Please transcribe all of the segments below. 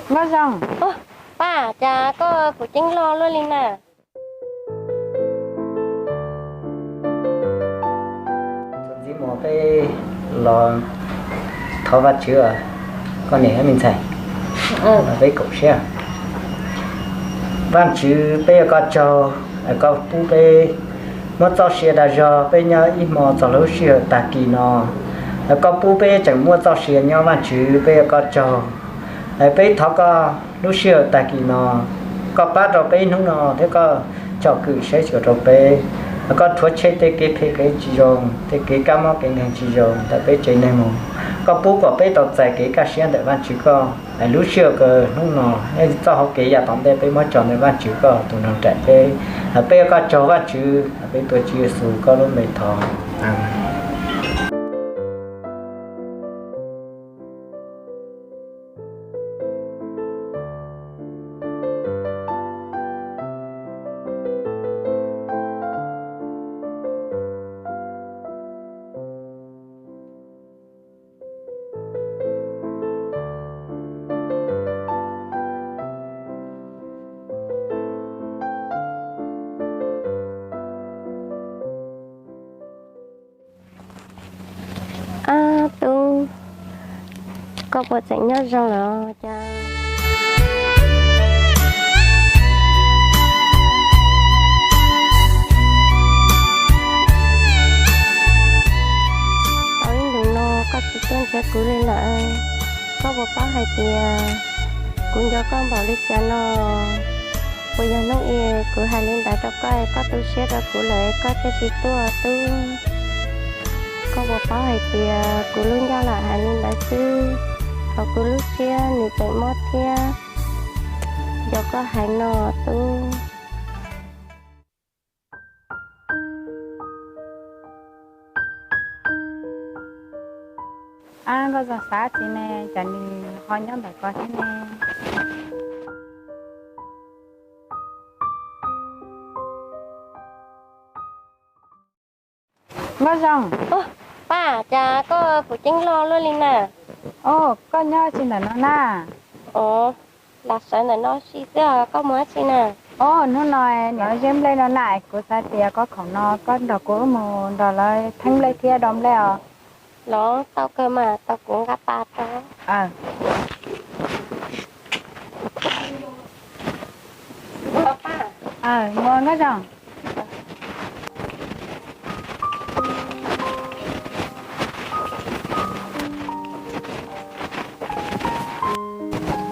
Nkauj Zoo. Paj, cas koj kuv ceeb loj luaj li na? Txuas ntxiv mus peb los thov Vajtswv, koj niam thiab me ntxhais, peb koom siab. Vajtswv, peb ua koj tsaug, koj pub peb muaj txoj sia dag zog peb nyob ib hmo txog lub sij hawm tag kis no. Koj pub peb tseem muaj txoj sia nyob, Vajtswv, peb ua koj tsaug. Peb thov koj lub sij hawm tag kis no, koj pab rau peb hnub no thiab koj tsom kwm saib xyuas rau peb. Koj rhuav tshem tej kev phem kev tsis zoo, tej kev kab mob kev nkeeg tsis zoo ntawm peb tsev neeg mus. Koj pub kom peb tau txais kev kaj siab ntawm Vajtswv koj. Lub sij hawm hnub no, txoj hau kev yav tom ntej peb muab tso ntawm Vajtswv koj tus nrog nraim peb. Peb ua koj tsaug Vajtswv, peb tuav Tswv Yexus koj lub npe thov. Amees. Ab tub, koj puas tseem nyob zoo lawm cas? Tau ib ntus no koj tsis tuaj nrhiav kuv li lawm, koj puas paub hais tias kuv nco koj npaum li cas no? Puas yog hnub i kuv hais li ntawd rau koj, koj tu siab rau kuv lawm koj thiaj tsis tuaj tub. Koj puas paub hais tias kuv lub ncauj lam hais li ntawd xwb, hos kuv lub siab nws tseem mob thiab. Yog koj hais no tub. Ab, Nkauj Zoo, xav txiv ne, cas nws ho nyob ntawm ko thiab ne? Nkauj Zoo. Paj, cas koj kuv ceeb loj luaj li na? Os, koj nyob tsis ntawm no na? Os, lam sawv ntawm no si xwb os, koj mus dab tsi na? Os, hnub no niam lawv ziab nplej no na, kuv xav tias koj khoom no koj nrog kuv wb mus nrog lawv theeb nplej thiab do nplej os. Los tau kawg mas, tau kuv nqa pas rau. Mus Nkauj Zoo.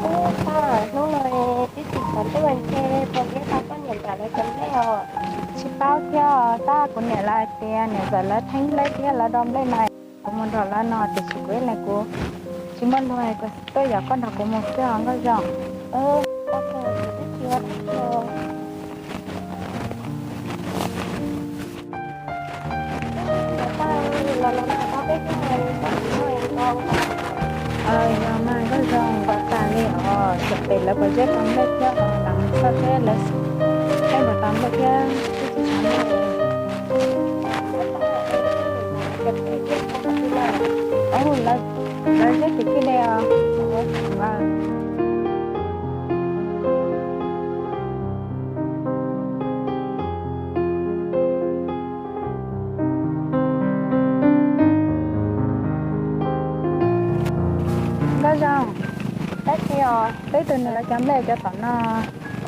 Ub, Paj, hnub no twb tsis tsaus ntuj ntshe puas ntsib tau koj niam ntxawm lawv cov nplej os? Tsis paub thiab, tab kuv niam lawv hais tias niam ntxawm lawv theeb nplej thiab lawv do nplej no, kuv mus nrog lawv no tiam sis kuv ib leeg kuv tsis muaj luag, kuv tuaj yog koj nrog kuv mus xwb os Nkauj Zoo. Yog mas Nkauj Zoo, npaum tas li os, xyov pem lawv puas ziab tau nplej thiab os, lam mus txog thiab lawv tseem puas tau nplej thiab, twb tsis tshav ntuj. Lawv ziab tim tij de os. Nkauj Zoo, dab tsi os? Peb tus niam lawv cov nplej cov tom no.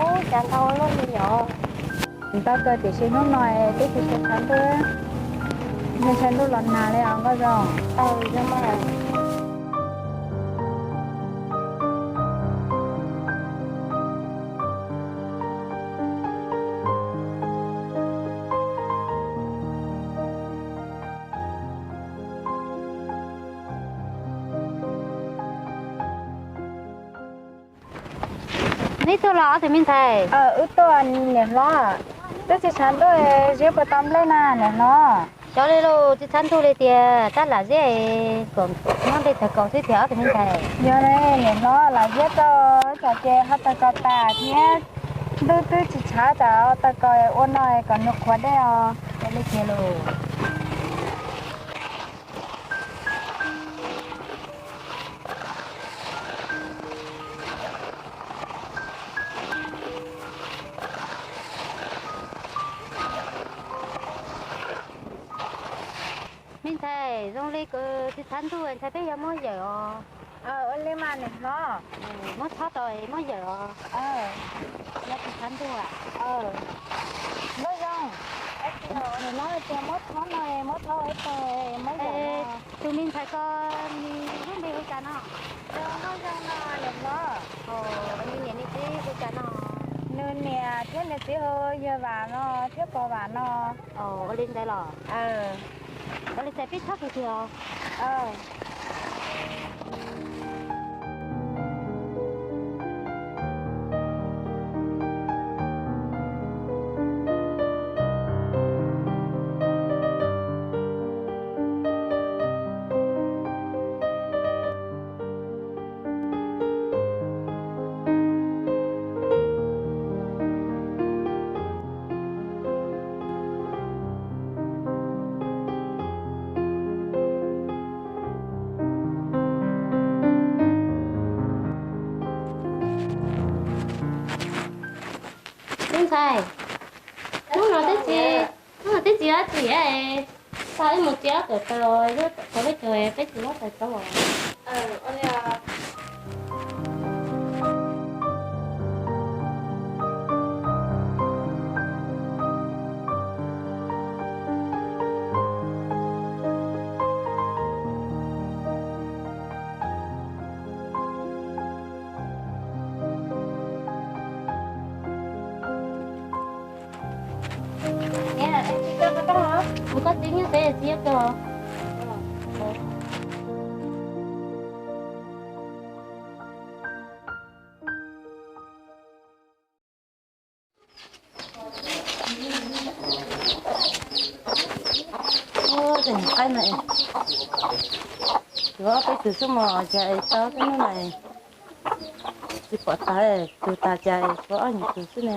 Ub, cas ntau luaj li os. Ntau kawg tiam sis hnub no twb tsis tshav ntuj, ntshe tshav ntuj los nag li os Nkauj Zoo. Neb tuaj los ob tug me ntxhais? Wb tuaj niam hlob. Twb tsis tshav ntuj, ziab puas tau nplej na niam hlob? Xyov li lauj, tsis tshav ntuj li tiag, tab lam ziab kom nyob nplej tawg kaus xwb tiag ob tug me ntxhais. Yog ne niam hlob, lam ziab rau, tsam ces ho tawg kaus tas thiab. Ntuj twb tsis tshav tas tawg kaus ua no kom nws qhuav dej os. Ua li tiag lauj. Ntxhais, zoo li kuv tsis tshav ntuj ntxhais peb yuav muab yawm os. Ua li mas niam hlob. Muab txhob tau muab yawm os. Yog tsis tshav ntuj. Nkauj Zoo, niam hlob tias muab txhob no, muab txhob ib tag muab yawm. Tus me ntxhais ko nws lub npe hu cas no? Nkauj Zoo no niam hlob. Nws niam nws txiv hu cas no? Nws niam thiab nws txiv hu Yawg Vam no thiab Pov Vam no. Ua li ntawd los? Ua li ntawd peb txhob kiag os. Tub ntxhais, hnub no twb tsis, hnub no twb tsis dab tsi, tau ib mus txiav ob tawm taws, tau peb caug peb tsis muab taws tau. Kuv koj txiv nyob pem txiv koj. Tes qaib no, tshuav ob peb tug xwb mog, cas tau tej hnub no tsis pom tas, tus tas cas tshuav ob nyuag tug xwb ne.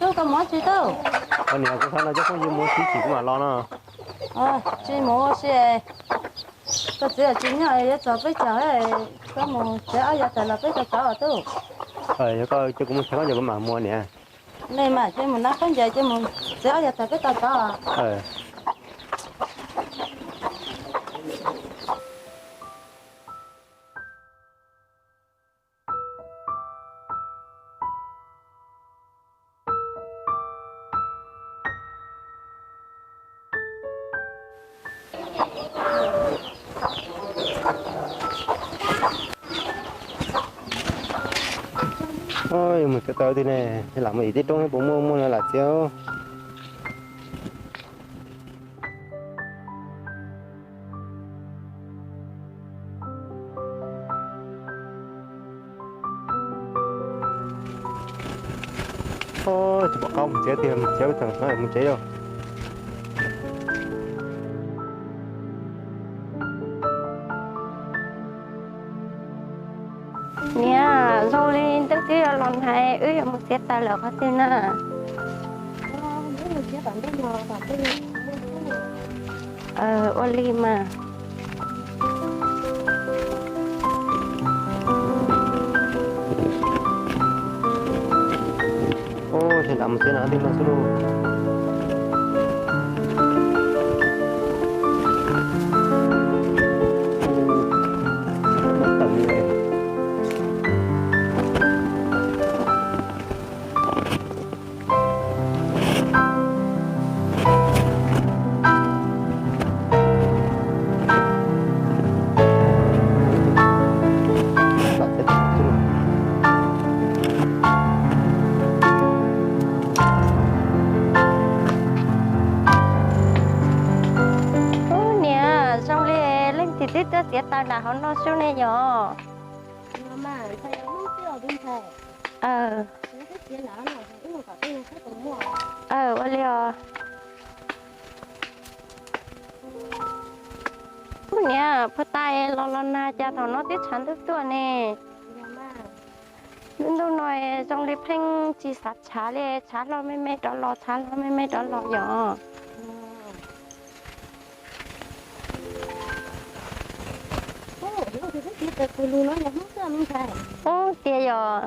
Tub, koj mus ua si tub? Niam, kuv xav no coj phooj ywg mus ua si tsis kuv mam los no. Tsis mus ua si, koj txiv tsis nyob yuav txog peb caug, koj mus txiav ob yav tas los peb tau tov tub. Yog koj cia kuv mus txiav khaub ncaws kuv mam mus niam. Nej mam cia mus nab khaub ncaws cia mus txiav ob yav tas peb tau tov. Mus txiav taws tiag ne, lam mus ib tib roob puas muaj muaj no lam txiav. Tsis pom qab mus txiav tiag, txiav tag mus tsev lauj. Niam, zoo li ntuj twb yuav los hnav, wb yuav mus txiav taws lawm qhov twg na? Ua li mas. Ub, ces lam mus txiav no tig no xwb lauj. Ub, niam, zoo li leej twg twb tuaj txiav taws nram hauv no sub ne yom? Ua li os. Ub, niam, puag ta los los nag cas thaum no twb tshav ntuj tuaj ne. Lub ntuj no zoo li pheej tsis xav tshav li, tshav hlo me me rov los, tshav hlo me me rov los yom. Ub, tiag yom.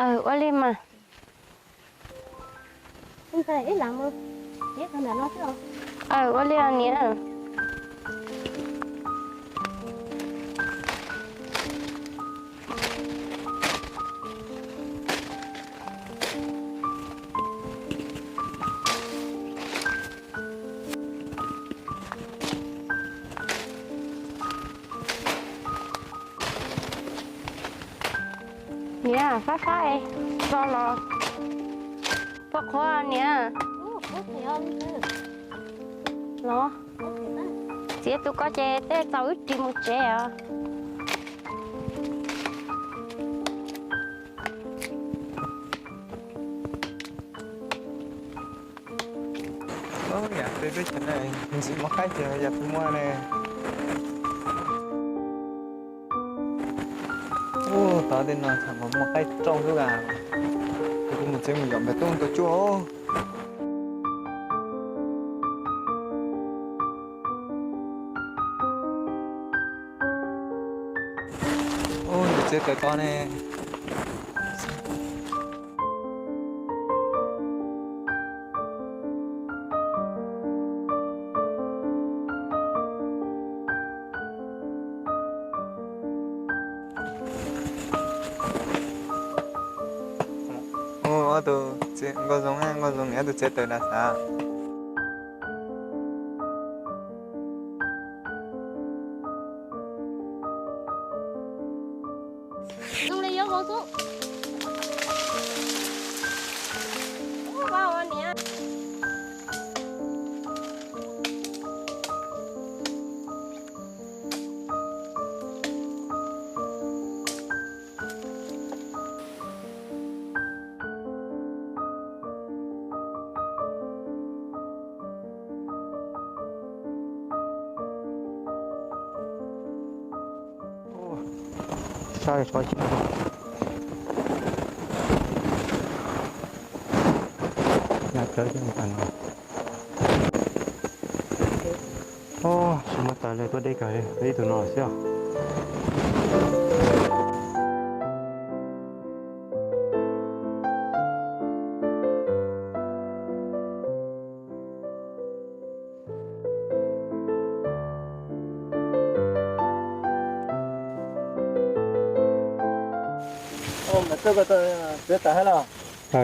Aw, ua li mas. Aw, ua li os niam. Niam, fab fab es tso los puas qhuav niam? Los txiav tus ko ces tej txaus wb ris mus tsev os. Yam peb peb chaw ne, ntxim muaj qaib ces yam peb muaj ne. Ub, tod tej no tseem muaj qaib rooj xwb as. Kuv mus tsev mus yos npam tub tua cuaj. Ub, yus txiav taws tod ne. Ub, ob tug, Nkauj Zoo, Nkauj Zoo niam ob tug txiav taws na xav. Zoo li yuav vau xwb. Ub, vau niam. Sab tso cig. Nyob cawv cig tas no. Tsis muaj taws li, tuaj deb kawg li, ib tug no xwb os.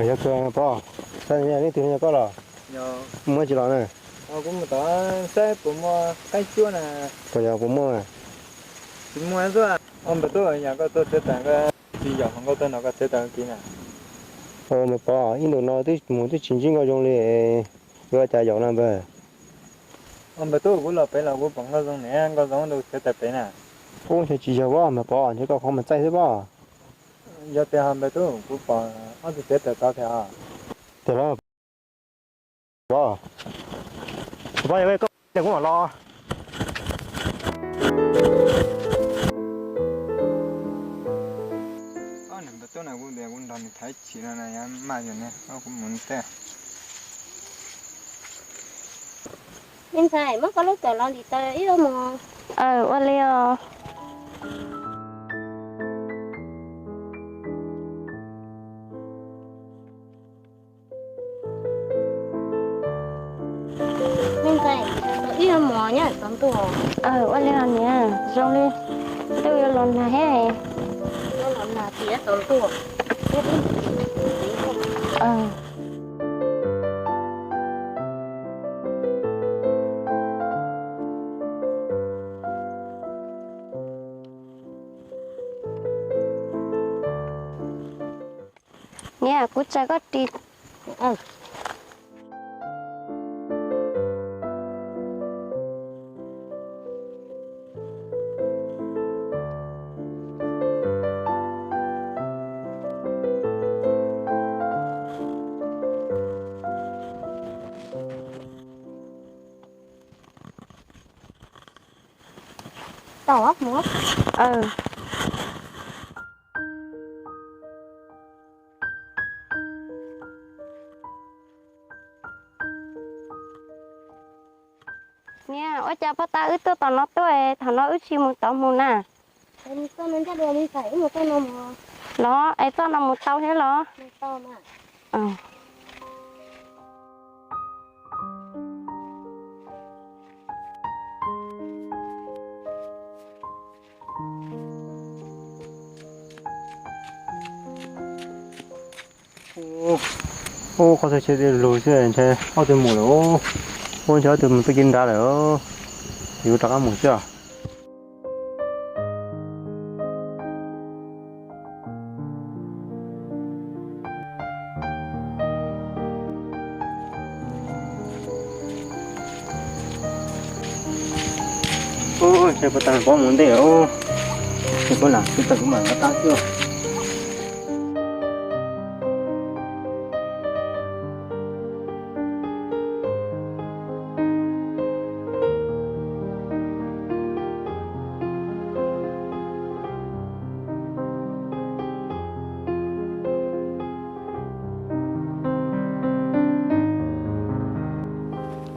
Yog kawg pog, leej twg nyob koj los? Muaj tsis los na? Kuv mus tom saib puas muaj qaib cuab na. Puas yog puas muaj? Tsis muaj xwb. Npawg Tub, yog koj tuaj txiav taws, koj tsis yog hluas nkauj tuaj nrog koj txiav taws kiag na. Npawg pog, ib ntus no twb mus twb tsis ntsib Nkauj Zoo li, yuav ua cas yaum no npawg? Npawg Tub, kuv los pem los kuv pom Nkauj Zoo ne, Nkauj Zoo nrog txiav taws pem na. Ub, ntshe tsis yog pog, npawg pog, ntshe koj qhov mas txaij xwb pog. Yog tiag npawg Tub, kuv pom ob tug txiav taws tod tiag. Tiag los pog, pog yog koj kuv mam los. Npawg Tub na, kuv tias kuv nrog nws thaiv chim no na, yog maj yog ne, kuv mus teb. Me ntxhais, muab koj lub kawm los ntim taws ib mus. Aw, ua li os. Me ntxhais, ib mus nyob tsaus ntuj. Aw, ua li os niam, zoo li twb yuav los nag thiab. Los nag tias tsaus ntuj. Niam, kuv tsaws koj ris. Tau mus. Niam, ua cas pog tau wb tuaj tom no tuaj, thaum no wb tsis mus tod mus na? Los es txoj no mus tau thiab los? Ub, qhov txhia chaw lug xwb ntshe ob tug mus lawm. Ub, ntshe ob tug mus tuaj kiag nrad lawm. Yuav rov qab mus xwb os. Ub, ntshe puas tau pom mus ntej os. Ntshe puas lam tsis tau kuv mam rov qab xwb.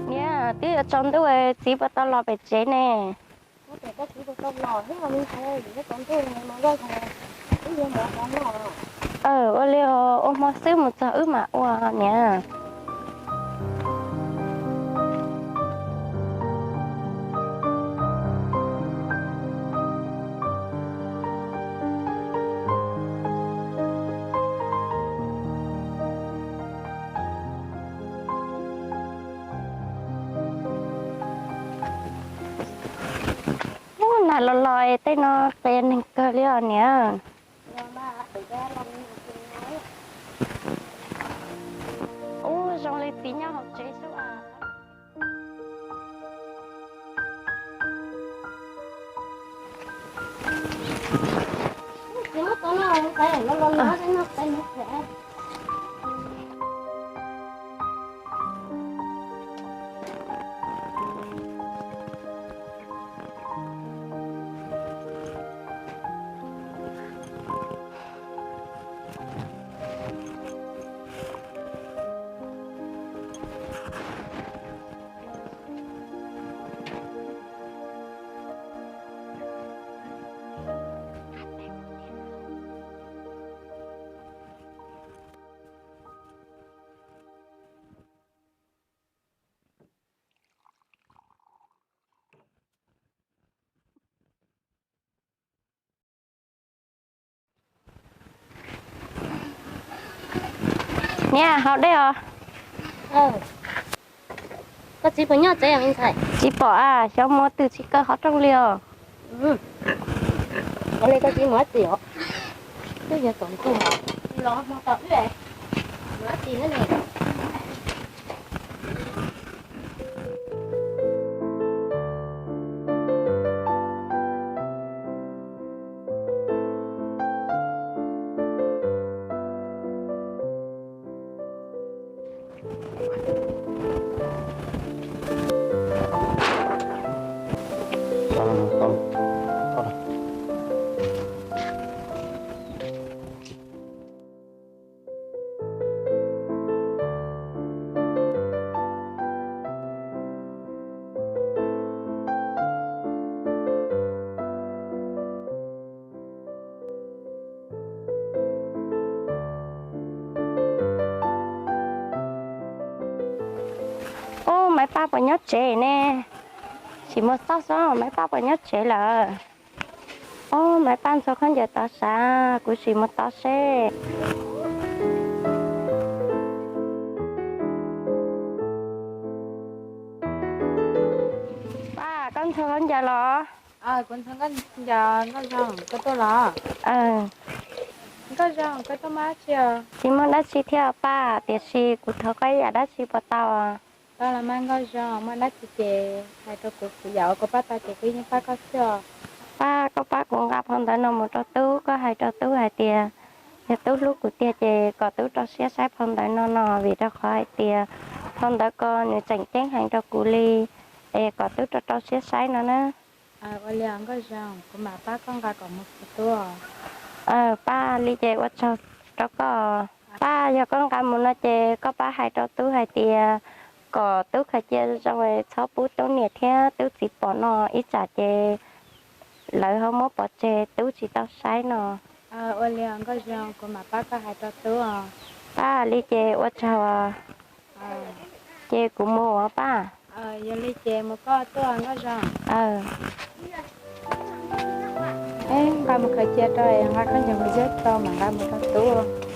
Niam, twb yuav tsaus ntuj, txiv puas tau los pem tsev ne? Ua li ua hmo xwb, mus txog wb mam ua niam. Ub, nag los los es tej no qias neeg kawg li os niam. Ub, zoo li txiv nyob hauv tsev xwb as. Niam, haus dej os. Koj txiv puas nyob tsev? Tsis pom a, xyov mus twg tsis kaw qhov rooj li os. Ua li koj txiv mus dab tsi os? Twb yog tsaus ntuj los hmo tau wb mus dab tsi na ne. Ub, Maiv Paj puas nyob tsev ne? Sim mus xauj xwb, Maiv Paj puas nyob tsev lawm? Ub, Maiv Paj ntxhua khaub ncaws tod sav, kuv sim mus tod seb. Paj, koj ntxhua khaub ncaws los? Nkauj Zoo, koj tuaj los? Nkauj Zoo, koj tuaj muaj dab tsi? Tsis muaj dab tsi thiab Paj, tiam sis kuv thov koj ib yam dab tsi puas tau? Tau los mas Nkauj Zoo, muaj dab tsi ces hais rau kuv, kuv yam uas kuv pab tau ces kuv yeej pab koj xwb os. Paj, koj pab kuv nqa phau ntawv no mus rau Tub, koj hais rau Tub hais tias yog Tub hlub kuv tiag ces kom Tub rau siab saib phau ntawv no no, vim rau qhov hais tias phau ntawv ko nws tseem ceeb heev rau kuv li, es kom Tub rau rau siab saib no na. Ua li os Nkauj Zoo, kuv mam pab koj nqa kom mus rau tub. Pab li ces ua tsaug rau koj. Pab, yog koj nqa mus no ces koj pab hais rau tub hais tias kom tub khaws cia zoo, txhob pub tub niam thiab tub txiv pom no, ib tsam ces lawv ho muab pov tseg tub tsis tau saib no. Ua li os Nkauj Zoo, kuv mam pab koj hais rau tub. Pab, li ces ua tsaug. Ces kuv mus os pab. Yog li ces mus koj tuaj Nkauj Zoo. Nqa mus khaws cia rau, nqa khaub ncaws mus zeb rau mam nqa mus rau tub.